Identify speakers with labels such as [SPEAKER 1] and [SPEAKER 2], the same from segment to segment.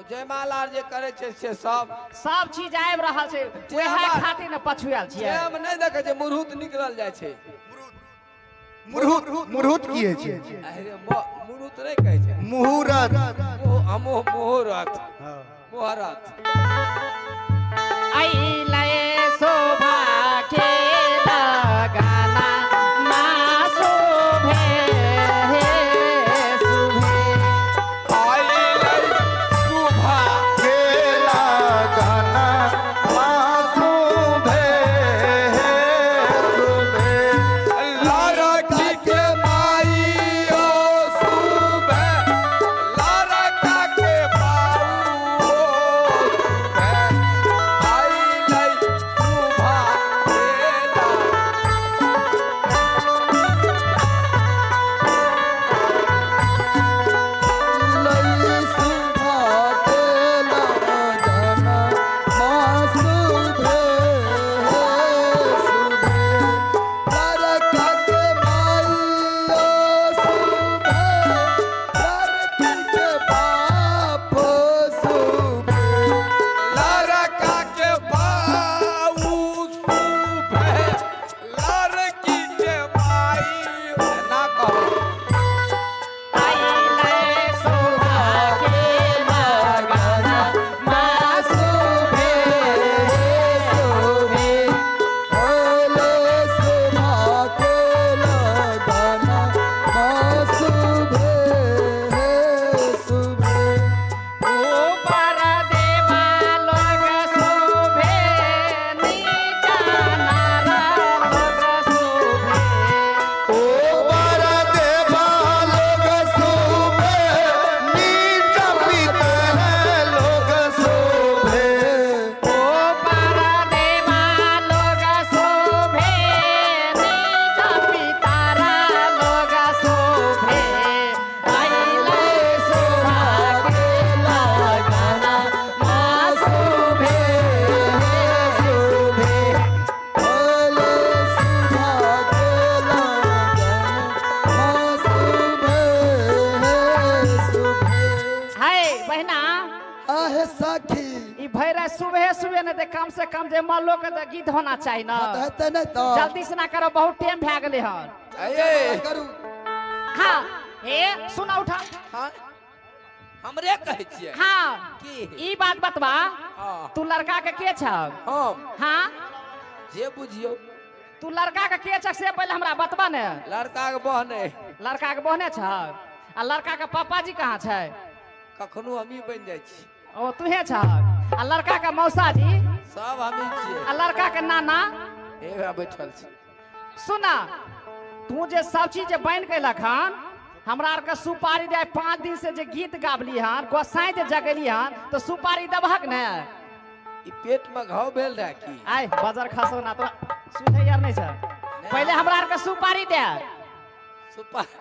[SPEAKER 1] जयमाला जे करै छै से सब
[SPEAKER 2] सब चीज आबि रहल छै, वएह खातिर ने पछुआल छियै।
[SPEAKER 1] टाइम नहि देखै छै, मुहूर्त निकलल जाइ छै।
[SPEAKER 3] मुहूर्त मुहूर्त की होइ छै?
[SPEAKER 1] अरे मुहूर्त नहि कहै छै,
[SPEAKER 3] मुहूर्त।
[SPEAKER 1] मुहूर्त मुहूर्त।
[SPEAKER 2] अइलै शोभा के लगाना मा शोभे हे शुभे।
[SPEAKER 1] अइलै शोभा
[SPEAKER 3] के लगाना मा शोभे हे शुभे।
[SPEAKER 1] लड़की के माई ओ शुभे, लड़का के बाऊ ओ शुभे। अइलै शोभा के लड़का के बाऊ शुभे, लड़की के माई ना कहो।
[SPEAKER 2] अइलै शोभा के लगाना मा शोभे हे शुभे। ऊपर देवा लोग शोभे, नीचा नार लोग शोभे।
[SPEAKER 3] ऊपर देवा लोग शोभे, नीचा पितर लोग शोभे।
[SPEAKER 2] ऊपर देवा लोग शोभे, नीचा पितर लोग शोभे। अइलै शोभा के लगाना मा शोभे हे शुभे। हाय बहिना,
[SPEAKER 4] आहे सखी,
[SPEAKER 2] ई भैरा सुबह सुबह ने ते कम से कम जे मल्लो के तऽ गीत होना चाही ना।
[SPEAKER 4] हेतै नहि तऽ
[SPEAKER 2] जल्दी से ना करो, बहुत टाइम भए गेलै हन।
[SPEAKER 1] ए
[SPEAKER 4] करू।
[SPEAKER 2] हाँ हे सुना उठा।
[SPEAKER 1] हाँ हमरे कहै छियै।
[SPEAKER 2] हाँ
[SPEAKER 1] की?
[SPEAKER 2] ई बात बतबा,
[SPEAKER 1] हाँ।
[SPEAKER 2] तू लड़का के के छह?
[SPEAKER 1] हम
[SPEAKER 2] हाँ
[SPEAKER 1] जे बुझियौ।
[SPEAKER 2] तू लड़का के के छह से पहिले हमरा बतबा ने।
[SPEAKER 1] लड़का के बहने।
[SPEAKER 2] लड़का के बहने छह? आ लड़का के पापा जी कहाँ छै?
[SPEAKER 1] कखनो हमही बनि जाइ छी।
[SPEAKER 2] ओ तुहे छह? आ लड़का के मौसा जी?
[SPEAKER 1] सब हमही छियै।
[SPEAKER 2] आ लड़का के नाना?
[SPEAKER 1] हे बैठल छी।
[SPEAKER 2] सुना, तू जे सब चीज जे बनि केलक हन, हमरा आरके सुपारी दे। 5 दिन से जे गीत गाबली हन, गोसाई जे जगेली हन, तो सुपारी देबहक ने?
[SPEAKER 1] ई पेट में घाव भेल रहे की?
[SPEAKER 2] आय बाजार खसो ना तो सुझै यार नहीं छै। पहिले हमरा आरके सुपारी दे।
[SPEAKER 1] सुपारी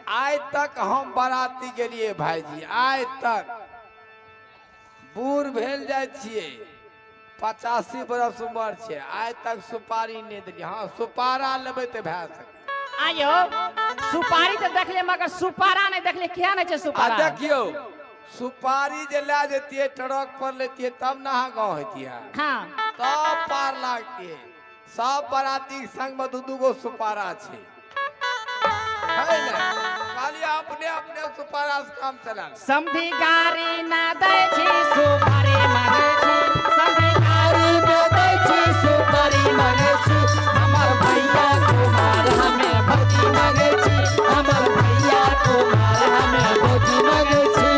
[SPEAKER 1] आइ तक हम बाराती गेलिए भाईजी, आइ तक बूढ़ भेल जाइ छियै, 85 बरस उम्र छै, आइ तक सुपारी नहि देलियै। हाँ सुपारा लेबै तऽ भए सकै।
[SPEAKER 2] आयो सुपारी तऽ देखलियै मगर सुपारा नहि देखलियै। किया नहि छै
[SPEAKER 1] आ
[SPEAKER 2] सुपारा?
[SPEAKER 1] देखियौ सुपारी जे लए जैतियै ट्रक पर लेतियै तब ने अहाँ गाँव होइतियै,
[SPEAKER 2] हाँ
[SPEAKER 1] तब पार लागतियै। सब बाराती के संग में 2-2 गो सुपारा छै, है ने? खाली अपने अपने सुपारा से काम चला ले।
[SPEAKER 2] समधी गारी ना दै छी सुपारी मांगै छी। समधी गारी ना दै छी सुपारी मांगै छी। हमर भैया कुमार हमे भौजी मांगै छी। हमर भैया कुमार हमे भौजी मांगै छी।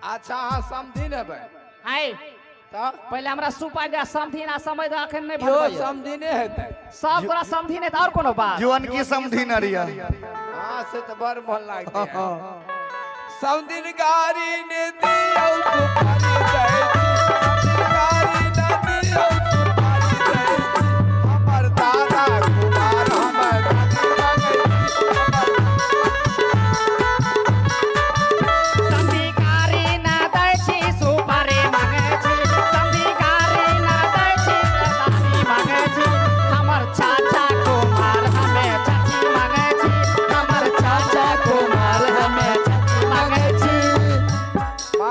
[SPEAKER 1] अच्छा अहाँ समधी नेबै?
[SPEAKER 2] हाय
[SPEAKER 1] तऽ
[SPEAKER 2] पहिले हमरा सुपारी दे। समधी ना समझ अखन नहि
[SPEAKER 1] इहो
[SPEAKER 2] भरबै।
[SPEAKER 1] समधी नहि हेतै।
[SPEAKER 2] सब तोरा समधी नहि तऽ और कोनो बात?
[SPEAKER 3] जीवन की समझी न रिया।
[SPEAKER 1] हाँ से तऽ बड़ मोन लागतै। समधिन गारी ने दियौ सुपारी दै छी। समधिन गारी ने दियौ सुपारी दै छी। हमर दादा कुमार हमर दादी मांगै छी। हमर
[SPEAKER 2] समधी गारी ना दै छी सुपारी मांगै छी। समधी गारी ना दै छी दादी मांगै छी। हमर चाचा कुमार हमे चाची मांगै छी। हमर चाचा कुमार हमे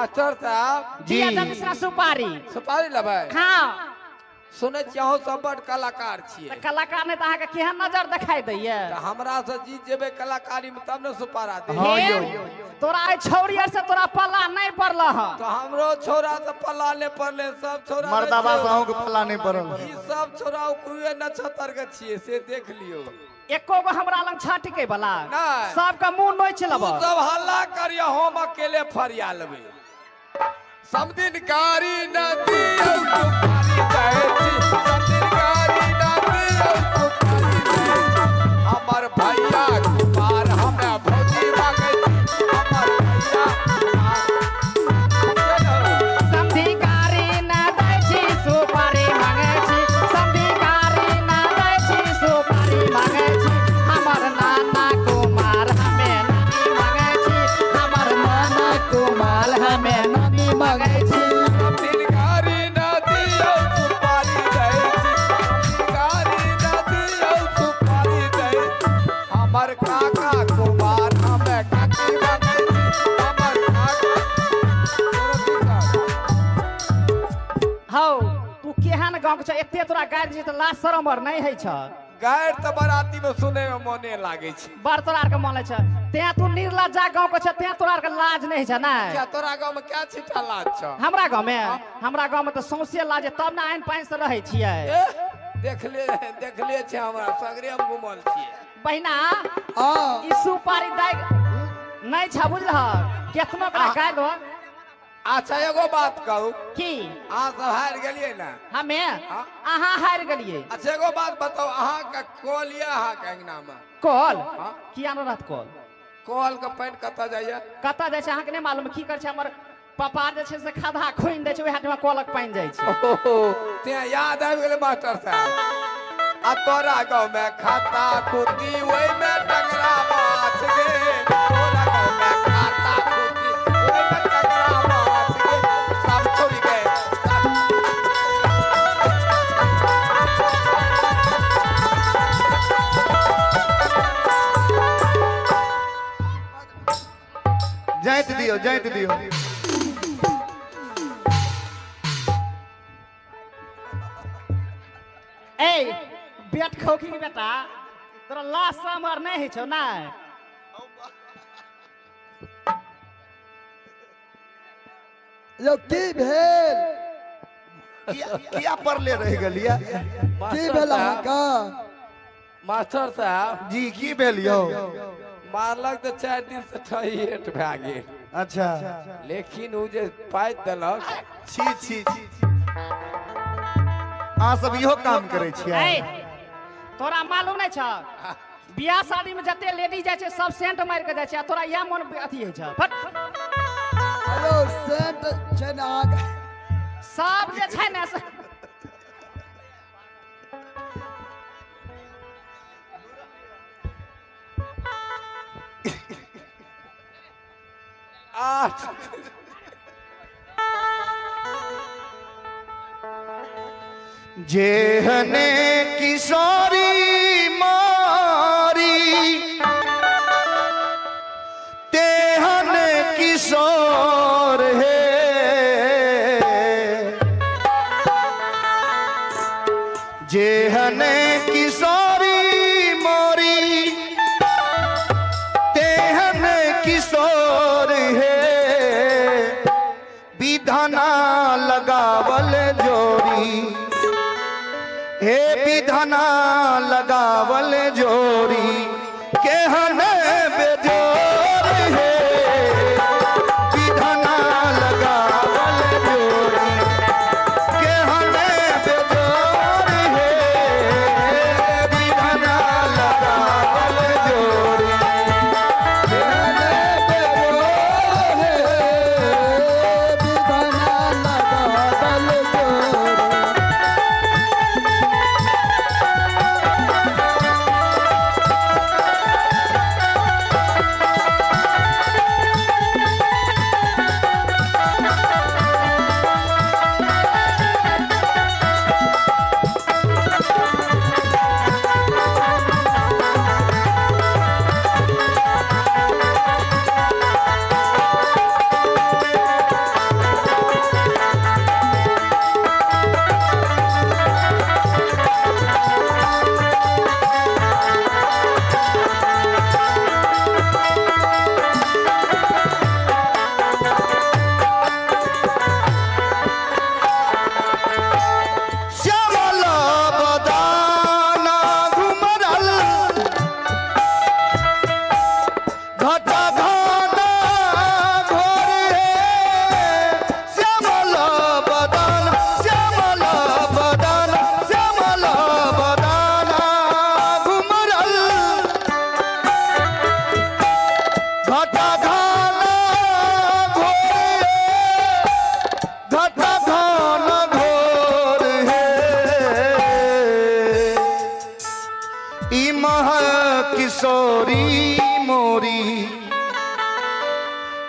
[SPEAKER 1] मास्टर साहब
[SPEAKER 3] जी।
[SPEAKER 2] दिया जल्दी से सुपारी।
[SPEAKER 1] सुपारी लेबै?
[SPEAKER 2] हाँ।
[SPEAKER 1] सुनै छियै अहूँ सब बड कलाकार छियै।
[SPEAKER 2] तऽ कलाकार नहि तऽ अहाँके केहन नजर देखाई दैये।
[SPEAKER 1] तऽ हमरा से जीत जेबै कलाकारी में तब ने सुपारा दे।
[SPEAKER 3] हाँ
[SPEAKER 2] हे,
[SPEAKER 3] यौ।
[SPEAKER 2] तोरा एहि छौड़ी आर से तोरा पल्ला नहि पड़ल हँ।
[SPEAKER 1] तो हमरो छौड़ा से पल्ला नहि पड़ले, सब छौड़ा
[SPEAKER 3] मर्दाबा से अहूँ के पल्ला नहीं पड़ल।
[SPEAKER 1] ई सब छौड़ा उकरुए नक्षत्र के छियै से देख लियौ।
[SPEAKER 2] एको गो हमरा लग छा टिकै वाला
[SPEAKER 1] नहि।
[SPEAKER 2] सबके मुंह नोचि
[SPEAKER 1] तू
[SPEAKER 2] लेबह।
[SPEAKER 1] सब हल्ला करियो हम अकेले फरिया लेबै। समदिन कारी नदी औ सुपारी दै छी, समदिन कारी नदी औ सुपारी दै छी। हमर भैया कुमार हमे भौजी मांगै छी, हमर भैया कुमार।
[SPEAKER 2] समधिकारी ना दै छी सुपारी मांगै छी, समधिकारी ना दै छी सुपारी मांगै छी। हमर नाना कुमार हमे नानी मांगै छी, हमर नाना कुमार हमे नानी मांगै छी।
[SPEAKER 1] समदिन कारी नदी औ सुपारी दै छी, कारी नदी औ सुपारी दै छी। हमर काका कुमार हमे काकी मांगै छी, हमर काका।
[SPEAKER 2] हौ तू केहन गाँव के छ, एते तोरा गारि दै छै तऽ लाज शरम आर नहि होइ छ।
[SPEAKER 1] गारि तऽ बराती में सुनै में मोने लागै छै।
[SPEAKER 2] बड़ तोरा आरके मन छै, तें तू निर्लज्जा गाँव के छ, तें तोरा आरके लाज नहि छै। नहि
[SPEAKER 1] क्या तोरा गाँव में क्या छिटा लाज छ?
[SPEAKER 2] हमरा गाँव में, हमरा गाँव में तऽ सौंसे लाज है, तब ने आइन पाइन से रहै छियै।
[SPEAKER 1] देखले देखले छै हमरा सगरे हम घुमल छियै।
[SPEAKER 2] बहिना
[SPEAKER 4] हाँ।
[SPEAKER 2] ई सुपारी दै नहि छ बुझलह, केतनो ओकरा गारि दो।
[SPEAKER 1] अच्छा एगो बात कहू,
[SPEAKER 2] की
[SPEAKER 1] अहाँ सब हारि गेलियै ने?
[SPEAKER 2] हमे
[SPEAKER 1] हाँ?
[SPEAKER 2] अहाँ हारि गेलियै।
[SPEAKER 1] अच्छा एगो बात बताउ, अहाँके कल यऽ अहाँके अंगना में?
[SPEAKER 2] कल
[SPEAKER 1] हाँ?
[SPEAKER 2] किया नहि रहत कल?
[SPEAKER 1] कल के पानि कतऽ जाइया?
[SPEAKER 2] कतऽ जाइ छै अहाँके नहि मालूम। की करै छै हमर पापा जे छै से खधा खुनि दै छै, ओहि हाटमे कलक पानि जाइ छै।
[SPEAKER 1] तें याद आबि गेलै मास्टर साहब। आ तोरा गाँव में खाता खुती ओहि में टंगरा माछ गे, तोरा गाँव में खाता खुती ओहि में टंगरा माछ गे, सब छोड़ि गए।
[SPEAKER 3] जाइत दियौ जाइत दियौ।
[SPEAKER 2] ए बेट खोखी के बेटा, तोरा लाज शरम आर नहि होइ छौ? नहि
[SPEAKER 4] यौ की भेल?
[SPEAKER 3] किया पड़ले रहि गेलियै?
[SPEAKER 4] की भेल अहाँके?
[SPEAKER 1] मास्टर साहब
[SPEAKER 3] जी की भेल यौ?
[SPEAKER 1] मारलक तऽ 4 दिन से ठहिएट भए गेल।
[SPEAKER 3] अच्छा
[SPEAKER 1] लेकिन ओ जे पाइ देलक।
[SPEAKER 3] छी छी छी, अहाँ सब इहो काम करै छियै?
[SPEAKER 2] तोरा मालूम नहि छ बियाह शादी में जते लेडीज जाइ छै सब सेंट मारि के जाइ छै, आ तोरा इएह मन अथी होइ छ। फट
[SPEAKER 4] हेलो सेंट छै ने अहाँके?
[SPEAKER 2] सब जे छै ने
[SPEAKER 1] आठ
[SPEAKER 3] जेहने किशोरी मारी तेहन किशोर हे, जेहने किशोरी मारी तेहन किशोर हे, विधना लगावल जोरी हे, विधना लगावल जोरी केहन बेजोर हे, विधना लगावल जोरी केहन बेजोर हे, विधना लगावल जोरी
[SPEAKER 4] केहन बेजोर हे, विधना लगावल जोरी।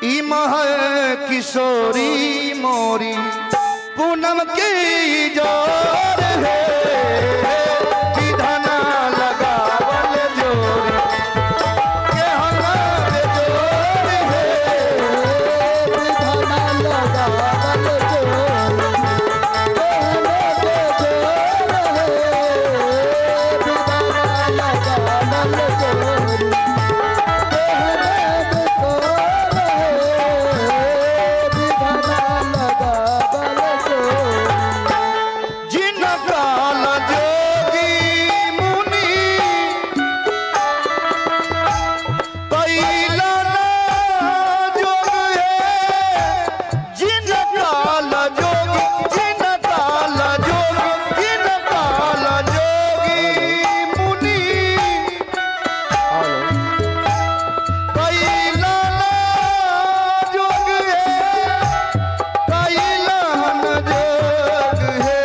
[SPEAKER 3] ई महल किशोरी मोरी पूनम की जोर है विधना लगावल जोरी के हमार जोर है
[SPEAKER 4] विधना लगावल जोरी के हमार जोर है विधना लगावल जोरी के हमार जोर है विधना लगावल जोरी।
[SPEAKER 3] जिनकाल जोगी मुनि कैला जोग है जिनकाल जोगी जिनकाल जोगी जिनकाल जोगी मुनि कैला जोग है कैला जोग है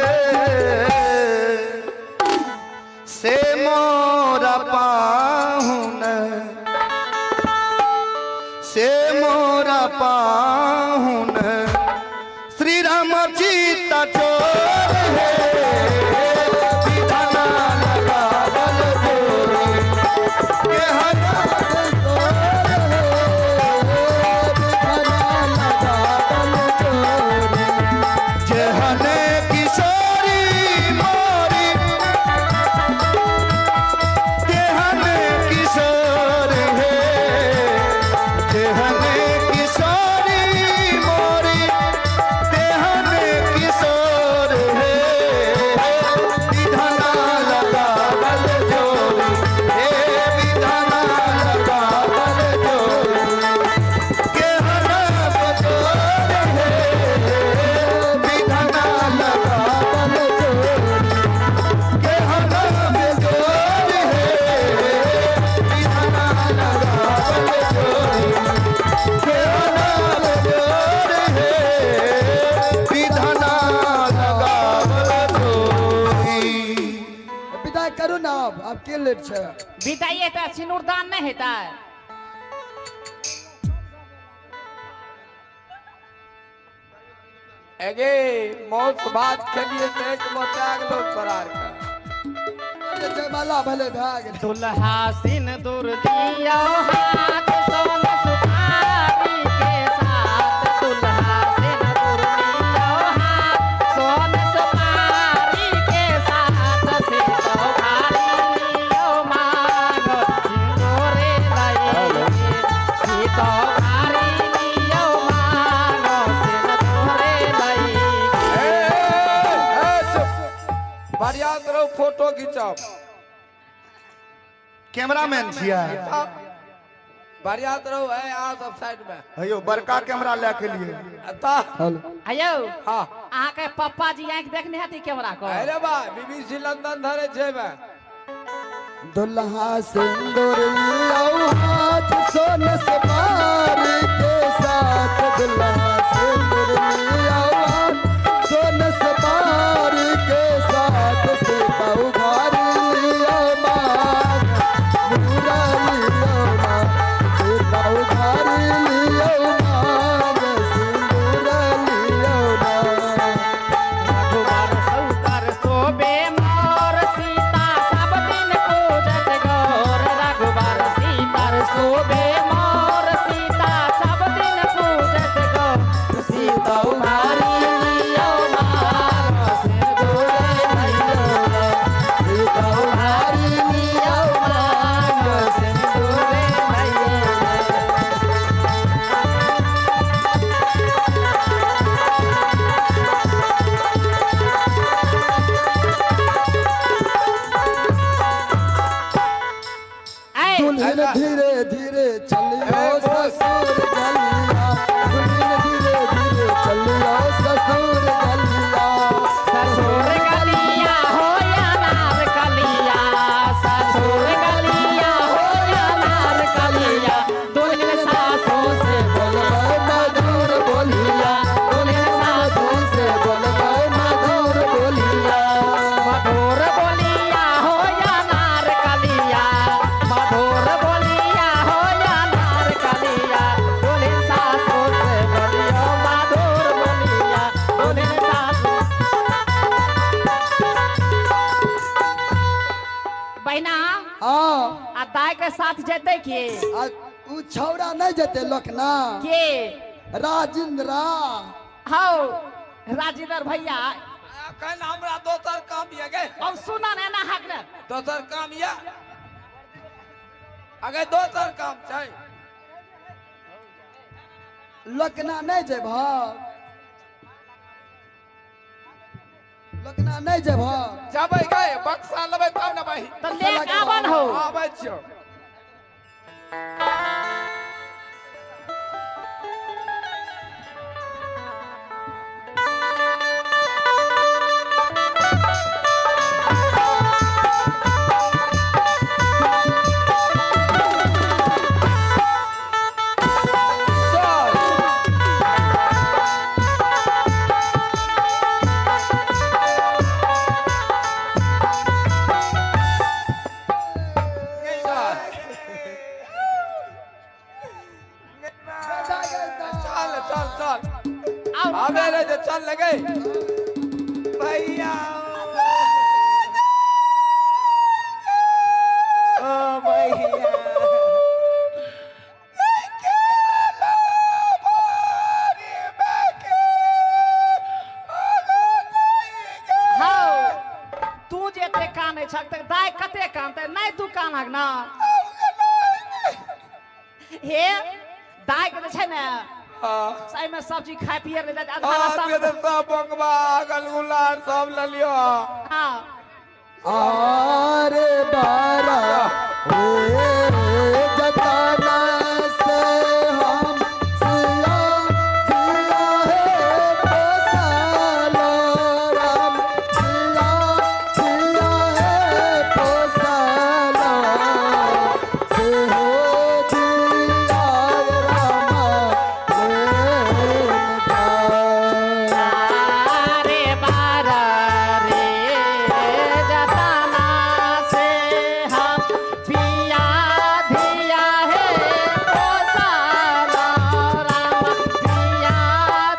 [SPEAKER 3] से मोरा पाहुन से मोरा पाहुन श्री राम सीता चोर है विधना लगावल जोरी के हमार जेहने किशोरी मोरी तेहने किशोर है जेहने किशोरी मोरी तेहने किशोर है विधना लगावल जोरी हे विधना लगावल जोरी के हमार जोर है विधना लगावल जोरी के हमार जोर है विधना लगावल जोरी के हमार जोर है विधना लगावल जोरी।
[SPEAKER 4] विदाई करू ना अब के लेट छै?
[SPEAKER 2] विदाई तऽ सिनुरदान नहि हेतै।
[SPEAKER 1] एगे मौत भात खेलिए तो एक मोटा गेलो तोरा आर के।
[SPEAKER 4] जयमाला भले भए गेल।
[SPEAKER 2] दुल्हा सिंदूर दियो हाथ सोन सुपारी के साथ दुल्हा सिंदूर दियो हाथ सोन सुपारी के साथ सीतो भारी लियो मांग सिंदूरे लई सीतो भारी लियो मांग सिंदूरे लई।
[SPEAKER 1] ए, ए, चुप। बढ़िया तरह फोटो खिंचाओ।
[SPEAKER 3] कैमरामैन छियै
[SPEAKER 1] बढ़िया तरह है यहाँ सब साइड में
[SPEAKER 3] हयो बड़का कैमरा लए के लिए
[SPEAKER 1] ता
[SPEAKER 2] आयौ
[SPEAKER 1] हाँ
[SPEAKER 2] अहाँके पप्पा जी आँखि देखने हेती कैमरा को।
[SPEAKER 1] अरे बा बीबीसी लंदन धरे छै बे।
[SPEAKER 4] दुल्हा सिंदूर लियो हाथ सोन सुपारी के साथ दुल्हा सिंदूर लियो हाथ सोन सुपारी के साथ सीता उघारी लियो मांग मुरा लियो मांग सीता उघारी लियो मांग सिंदूर लियो मांग।
[SPEAKER 2] रघुवर सौतर शोभे मोर सीता सब दिन पूजत गौर रघुवर सीतर शोभे मोर सीता साथ जेतै के?
[SPEAKER 4] आ उ छौड़ा नहीं जेते लोकना
[SPEAKER 2] के?
[SPEAKER 4] राजेंद्रा।
[SPEAKER 2] हौ राजेंद्र भैया
[SPEAKER 1] अखन हमरा दोसर काम ये गे।
[SPEAKER 2] अब सुना ने ना हक ने
[SPEAKER 1] दोसर काम ये अगे दोसर काम छै।
[SPEAKER 4] लोकना नहीं जेबह, लोकना नहीं जेबह।
[SPEAKER 1] जबै गे बक्सा लेबै तब ने बही।
[SPEAKER 2] त ले आवन हो।
[SPEAKER 1] आबै छियौ। चल लगे भैया। ओ भैया
[SPEAKER 2] तू जे एते कानै छक त दाइ कते कानतै? नहीं तू कानक ना हे दाइ के जे छै ने सही में सब्जी खाए पिए ले जाए आधा रास्ता में
[SPEAKER 1] सब बंगवा गलगुला सब ले लियो।
[SPEAKER 2] हां
[SPEAKER 4] आरे बारा हे जतना से हम सिया दिया है पोसालो राम सिया दिया है पोसालो से हो दिया रामा।
[SPEAKER 2] अरे बारा रे जतना से हम पिया धिया है पोसालो राम पिया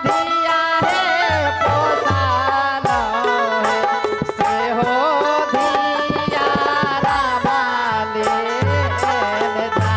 [SPEAKER 2] धिया है पोसालो से हो धिया रामा ले जा।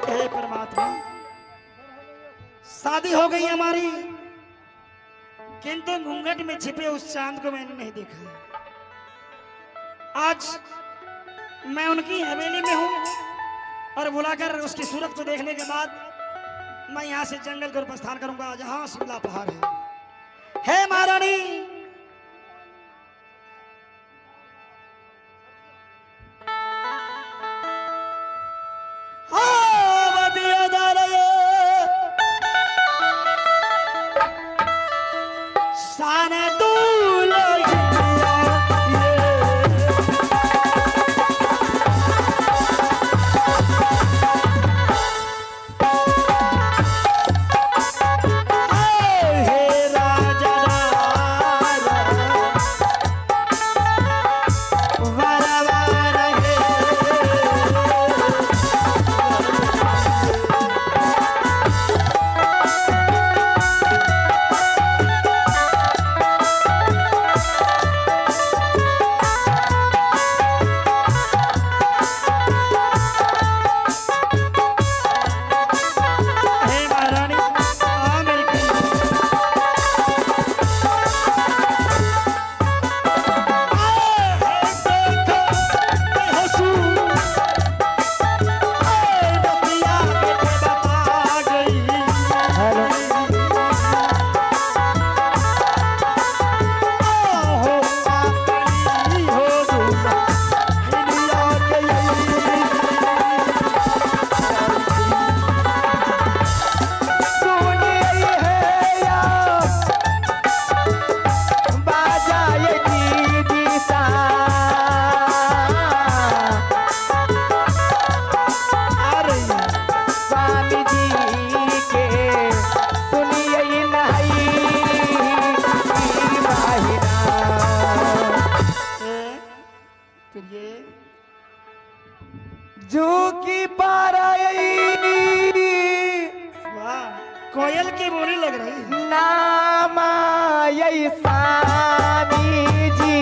[SPEAKER 5] हे परमात्मा, शादी हो गई हमारी, किंतु घूंघट में छिपे उस चांद को मैंने नहीं देखा। आज मैं उनकी हवेली में हूं और बुलाकर उसकी सूरत को देखने के बाद मैं यहाँ से जंगल को प्रस्थान करूंगा जहां शिमला पहाड़ है। हे महारानी, हे राजा। प्रिय
[SPEAKER 1] झुकी पाराई।
[SPEAKER 5] वाह, कोयल की बोली लग रही है।
[SPEAKER 1] नामा यही स्वामी जी।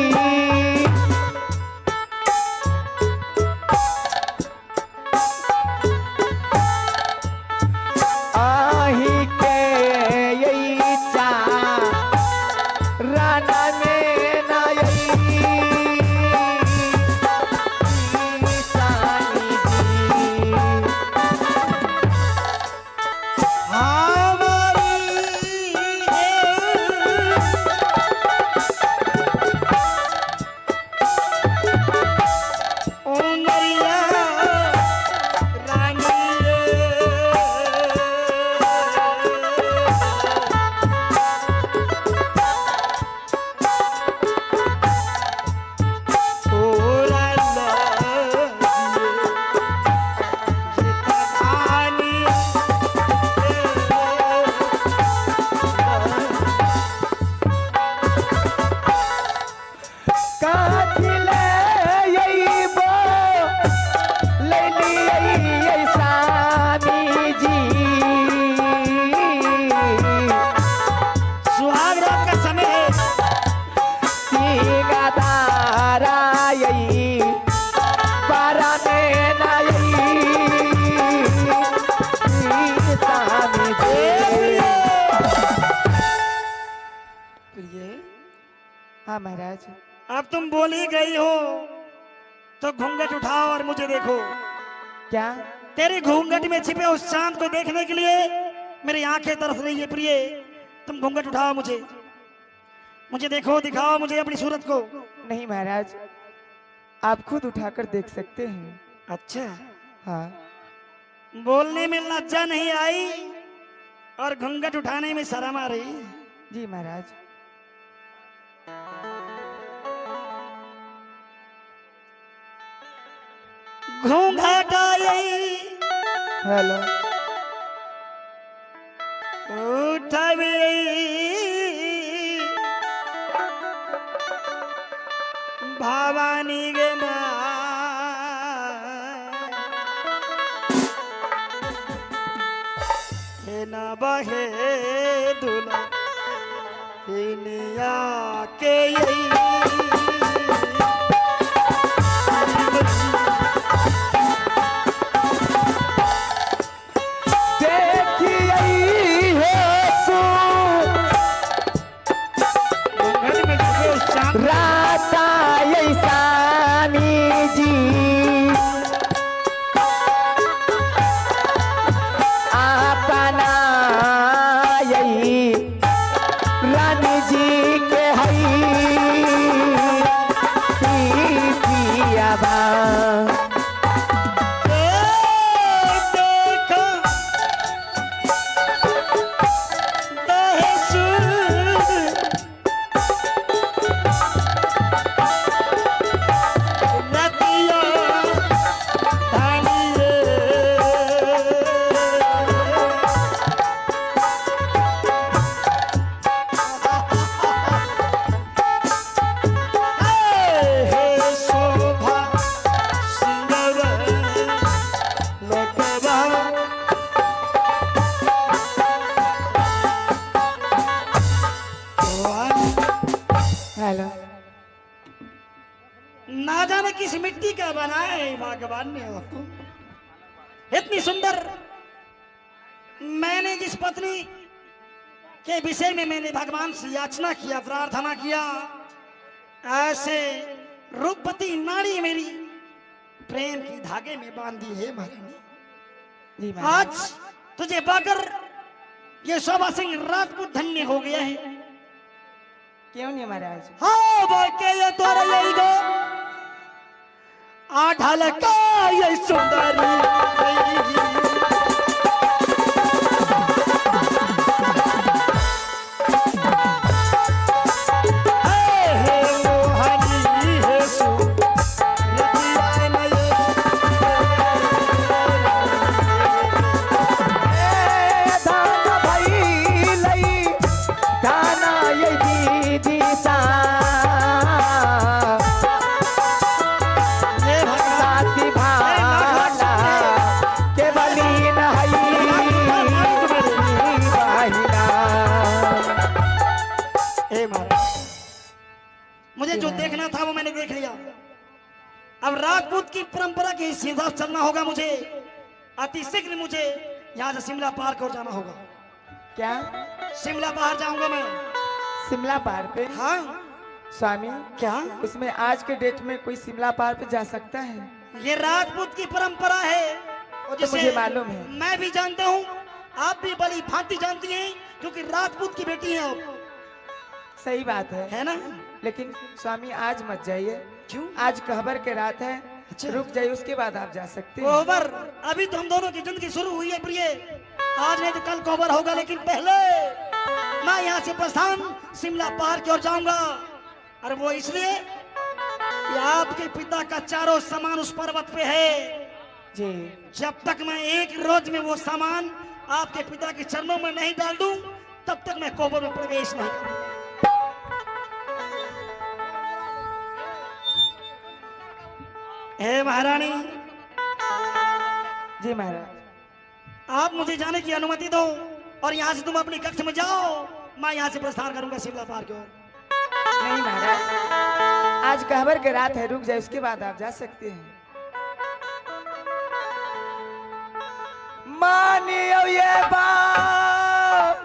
[SPEAKER 1] आही के यही चा राना में ना यही स्वामी जी।
[SPEAKER 5] सुहाग रात का समय है।
[SPEAKER 1] हाँ महाराज,
[SPEAKER 5] अब तुम बोल ही गई हो तो घूंघट उठाओ और मुझे देखो।
[SPEAKER 1] क्या
[SPEAKER 5] तेरे घूंघट में छिपे उस चांद को देखने के लिए मेरी आंखें तरस रही है प्रिय। तुम घूंघट उठाओ, मुझे मुझे देखो, दिखाओ मुझे अपनी सूरत को।
[SPEAKER 1] नहीं महाराज, आप खुद उठाकर देख सकते हैं।
[SPEAKER 5] अच्छा।
[SPEAKER 1] हाँ।
[SPEAKER 5] बोलने में लज्जा नहीं आई और घूंघट उठाने में शर्म आ रही।
[SPEAKER 1] जी महाराज।
[SPEAKER 5] घूंघट आई,
[SPEAKER 1] हेलो
[SPEAKER 5] उठावे भवानी गे माँ। हे ना बहे दुला हिनिया के यही। ना जाने किस मिट्टी का बनाया है भगवान ने आपको, इतनी सुंदर। मैंने जिस पत्नी के विषय में मैंने भगवान से याचना किया, प्रार्थना किया, ऐसे रूपवती नारी मेरी प्रेम के धागे में बांधी है महारानी। आज तुझे पाकर ये शोभा सिंह राजपूत धन्य हो गया है।
[SPEAKER 1] क्यों नहीं महाराज?
[SPEAKER 5] हाँ बाके ये तोरा यही गो आढ़ल का ये सुंदरी। था वो मैंने देख लिया। अब राजपूत की परंपरा के हिसाब चलना होगा मुझे। अति शीघ्र मुझे यहाँ से शिमला पार को जाना होगा।
[SPEAKER 6] क्या
[SPEAKER 5] शिमला बाहर जाऊंगा मैं?
[SPEAKER 6] शिमला पार पे?
[SPEAKER 5] हाँ
[SPEAKER 6] स्वामी।
[SPEAKER 5] क्या
[SPEAKER 6] उसमें आज के डेट में कोई शिमला पार पे जा सकता है?
[SPEAKER 5] ये राजपूत की परंपरा है,
[SPEAKER 6] वो तो मुझे मालूम है।
[SPEAKER 5] मैं भी जानता हूँ, आप भी बड़ी भांति जानती हैं, क्योंकि राजपूत की बेटी हैं आप।
[SPEAKER 6] सही बात है
[SPEAKER 5] ना?
[SPEAKER 6] लेकिन स्वामी आज मत जाइए।
[SPEAKER 5] क्यों?
[SPEAKER 6] आज कहबर के रात है।
[SPEAKER 5] अच्छा।
[SPEAKER 6] रुक जाइए, उसके बाद आप जा सकते हैं।
[SPEAKER 5] कोहबर अभी तो हम दोनों की जिंदगी शुरू हुई है प्रिय, आज नहीं तो कल कोहबर होगा। लेकिन पहले मैं यहाँ से प्रस्थान शिमला पहाड़ की ओर जाऊंगा, और वो इसलिए कि आपके पिता का चारों सामान उस पर्वत पे है
[SPEAKER 6] जी।
[SPEAKER 5] जब तक मैं एक रोज में वो सामान आपके पिता के चरणों में नहीं डाल दूं, तब तक मैं कोहबर में प्रवेश नहीं करूंगा। हे महारानी।
[SPEAKER 6] जी महाराज।
[SPEAKER 5] आप मुझे जाने की अनुमति दो और यहाँ से तुम अपने कक्ष में जाओ, मैं यहाँ से प्रस्थान करूंगा शिमला पार की ओर।
[SPEAKER 6] नहीं महाराज, आज कहबर के रात है, रुक जाए, उसके बाद आप जा सकते हैं। मानियो ये बात।